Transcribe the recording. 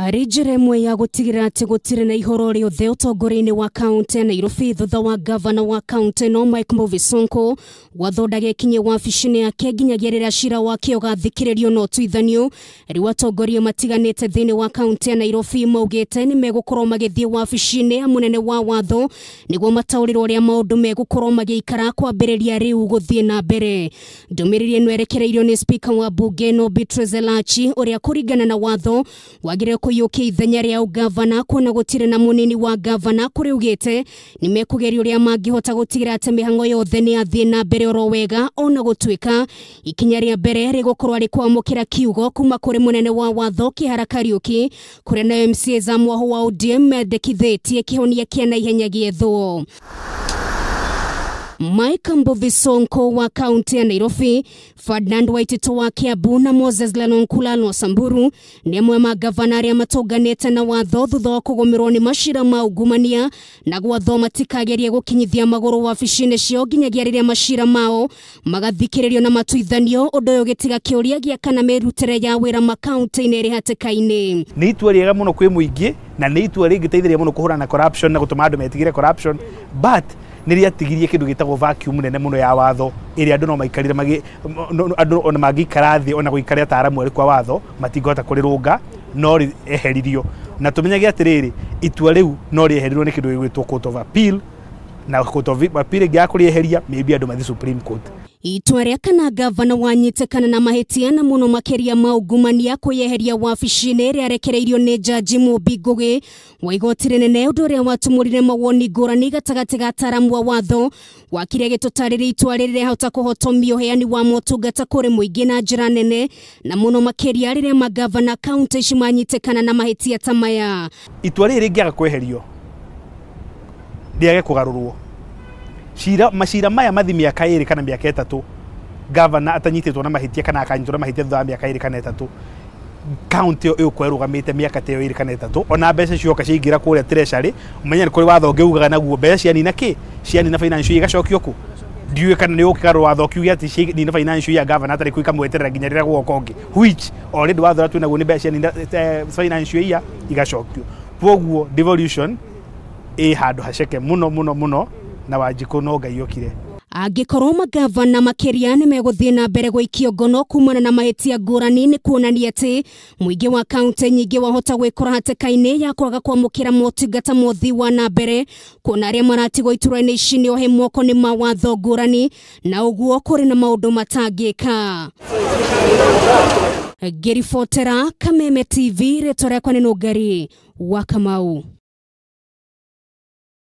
Arĩ njĩra ĩmwe ya gũtigĩrĩra atĩ gũtirĩ na ihoro rĩothe ũtongoria-inĩ wa kaũntĩ ya Nairobi thutha wa gavana wa kaũntĩ ĩno Mike Mbuvi Sonko gwathwo ndagekinye wabici-inĩ yake nginyagia rĩrĩa cira wake ũgathikĩrĩrio na ũtuithanio. Rĩu atongoria matiganĩte thĩinĩ wa kaũntĩ ya Nairobi maugĩte nĩ megũkorwo magĩthiĩ wabici-inĩ ya mũnene wa watho nĩguo mataũrĩrwo ũrĩa maũndũ megũkorwo magĩikara kwambĩrĩria rĩu gũthiĩ na mbere. Ndũmĩrĩri ĩno ĩrekereirio nĩ spika wa bunge ĩno Beatrice Elachi ũrĩa kũringana na watho wagĩrĩire kũiyũkia ithenya rĩa ũgavana kuona gũtirĩ na mũnini wa gavana kũrĩa ugĩte nĩ mekũgeria ũrĩa mangĩhota gũtigĩrĩra atĩ mĩhang'o yothe nĩ yathiĩ na mbere oro wega ona gũtuĩka ikinya rĩa mbere rĩgũkorwo arĩ kwamũkĩra kiugo kuma kũrĩ mũnene wa watho Kĩhara Kariũki kũrĩa nayo MCAs a mwahũ wa ODM mendekithĩtie kĩhonia kĩa naihenya gĩethwo. Mike Mbuvi Sonko wa kaunti ya Nairobi, Ferdinand Waititu wa Kiambu na Moses Lenolkulal wa Samburu nĩ amwe ma gavana arĩa matũnganĩte na watho thutha wa kũgũmĩrwo nĩ macira ma ungumania na gwathwo matikagerie gũkinyithia magũrũ wabici-inĩ ciao nginyagia rĩrĩa macira mao magathikĩrĩrio na matuithanio, ũndũ ũyũ ũgĩtiga kĩũria gĩa kana mĩrutĩre ya wĩra makaunti-inĩ ĩrĩ hatĩka-inĩ. Nĩ itua rĩega mũno kwĩ mũingĩ na nĩ itua rĩngĩteithĩrĩria mũno kũhũrana na corruption na gũtũma andũ metigĩre corruption, but nĩ rĩatigirie kĩndũ gĩtagwo vacuum nene mũno ya watho ĩrĩa andũ no maikarire andũ ona mangĩikara thĩ ona gũikara ataaramu arĩkũ a watho matingĩhota kũrĩrũnga, no rĩeheririo. Na tũmenyage atĩrĩrĩ, itua rĩu no rĩeherirwo nĩ kĩndũ gĩgwĩtwo Court of Appeal, na Court of Appeal ĩngĩaga kũrĩeheria maybe andũ mathiĩ Supreme Court. Itua rĩa kana gavana wanyitĩkana na mahĩtia na mũno makĩria ma ungumania kwĩyeheria wabici-inĩ rĩarekereirio nĩ Jaji Mumbi Ngugi wa igoti rĩnene, ũndũ ũrĩa watumũrire mawoni ngũrani gatagatĩ ga ataaramu a watho wa kĩrĩa gĩtũtarĩria itua rĩrĩ rĩahota kũhotomia ũheani wa motungata kũrĩ mũingĩ na njĩra nene na mũno makĩria rĩrĩa magavana kaunti ici manyitĩkana na mahĩtia ta maya. Itua rĩrĩ rĩngĩaga kweherio rĩage kũgarũrwo, macira maya mathi mĩaka 2 kana mĩaka 3 gavana atanyitĩtwo na mahĩtia kana akanyitwo na mahĩtia thutha wa mĩaka 2 kana 3, kaunti ĩyo ĩgũkorwo ĩrũgamĩte mĩaka ta ĩyo 2 kana 3, ona mbeca cioka ciaingĩra kũrĩa treasury, ũmenye nĩ kũrĩ watho ũngĩ ugaga naguo mbeca cianina kĩ, cianina financial year igacokio kũ. Ndiũĩ kana nĩ ũkĩgarũra watho ũkiuge atĩ cianina financial year gavana atarĩ kuo ikamweterera nginya rĩrĩa gũgoka ũngĩ, which already watho ũrĩa twĩnaguo nĩ mbeca cianina financial year igacokio. Kwoguo devolution ĩ handũ haceke mũno mũno mũno na Wanjikũ no Ngai okire. Angĩkorwo magavana makĩria nĩ megũthiĩ na mbere gũikio ngono kumana na mahĩtia ngũrani, nĩ kuonania atĩ mũingĩ wa kaunti nyingĩ wahota gwĩkora hatĩka-inĩ ya kwaga kwamũkĩra motungata ma ũthii wa na mbere, kuona arĩa maratigwo itura-inĩ ici nĩ ohe moko nĩ mawatho ngũrani na ũguo kũrĩ na maũndũ matangĩka. Ngĩribotera Kameme TV, rĩtwa rĩakwa nĩ Nũngari wa Kamau.